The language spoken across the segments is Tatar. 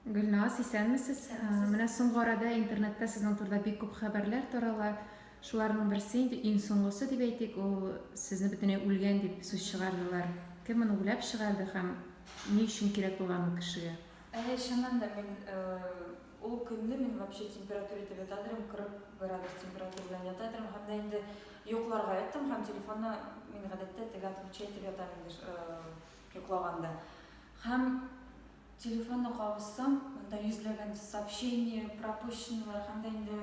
Гөлназ, исәнмесез. Менә соңгы арада интернетта сезнең турыда бик күп хәбәрләр тарала. Шуларның берсе инде иң соңгысы дип әйтик, ул сезне бөтенләй үлгән дип сүз чыгардылар. Кем моны уйлап чыгарды һәм ни өчен кирәк булган ул кешегә? Әйе, чыннан да мин ул көнне мин вообще температура итеп ята идем, 40 градус температура белән ята идем һәм дә инде йокларга яттым һәм телефонны мин гадәттә теге отключать итеп ятам инде йоклаганда. Һәм телефонны кабызсам, монда йөзләгән сообщение, пропущенныйлар һәм дә инде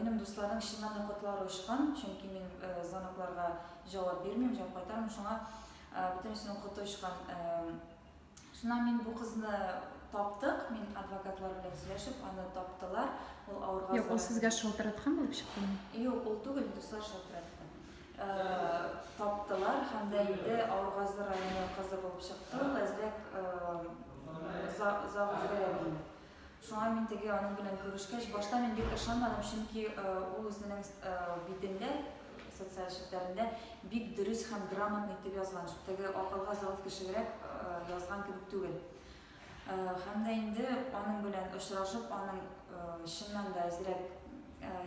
минем дусларның чыннан да котлары очкан, чөнки мин звонокларга җавап бирмим, җавап кайтармыйм, шуңа бөтенесенең коты очкан. Шуннан мин бу кызны таптык, мин адвокатлар белән сөйләшеп, аны таптылар, ул авырга Юк, ул сезгә шалтыраткан булып чыктымы? Юк, ул түгел, дуслар шалтыратты. Таптылар һәм дә инде Авыргазы районы кызы булып чыкты ул, әзрәк зәгыйфьрәк инде. Шуңа мин теге аның белән күрешкәч, башта мин бик ышанмадым, чөнки ул үзенең битендә, социаль челтәрендә бик дөрес һәм грамотно итеп язган, теге акылга зәгыйфь кешегерәк язган кебек түгел. Һәм дә инде аның белән очрашып, аның чыннан да әзрәк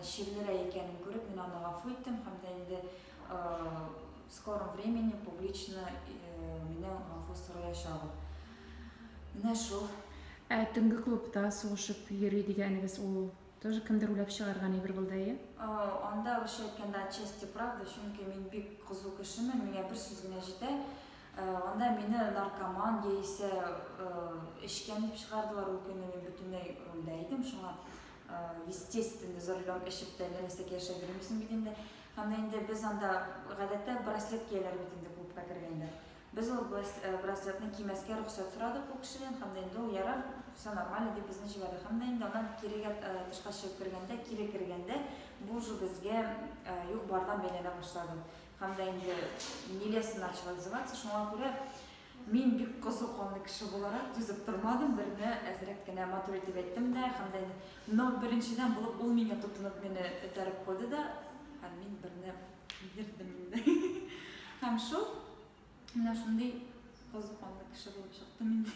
чирлерәк икәнен күреп, мин аны гафу иттем һәм дә инде в скором времени публично миннән гафу сораячак ул. Менә шул. Ә төнге клубта сугышып йөри дигәнегез ул тоже кемдер уйлап чыгарган әйбер булды, әйе? Анда, русча әйткәндә, отчасти правда, чөнки мин бик кызу кешемен, миңа бер сүз генә җитә. Анда мине наркоман яисә эчкән дип чыгардылар, ул көнне мин бөтенләй рульдә идем, шуңа, естественно, за рулем эчеп тә әллә нәрсәгә яшәп йөрмисең бит инде. Һәм дә инде без анда гадәттә браслет кияләр бит инде клубка кергәндә. Без ул браслетны кимәскә рөхсәт сорадык ул кешедән һәм дә инде ул ярар, все нормально дип безне җибәрде. Һәм дә инде аннан кирегә тышка чыгып кергәндә, кире кергәндә бу уже безгә юк-бардан бәйләнә башлады. Һәм дә инде нелестно начал отзываться, шуңа күрә мин бик кызу канлы кеше буларак түзеп тормадым, берне әзрәк кенә матур итеп әйттем дә, һәм дә инде, но беренчедән булып ул миңа тотынып мине этәреп куйды да, һәм мин берне бирдем инде. Һәм шул, менә шундый кызу канлы кеше булып чыктым инде.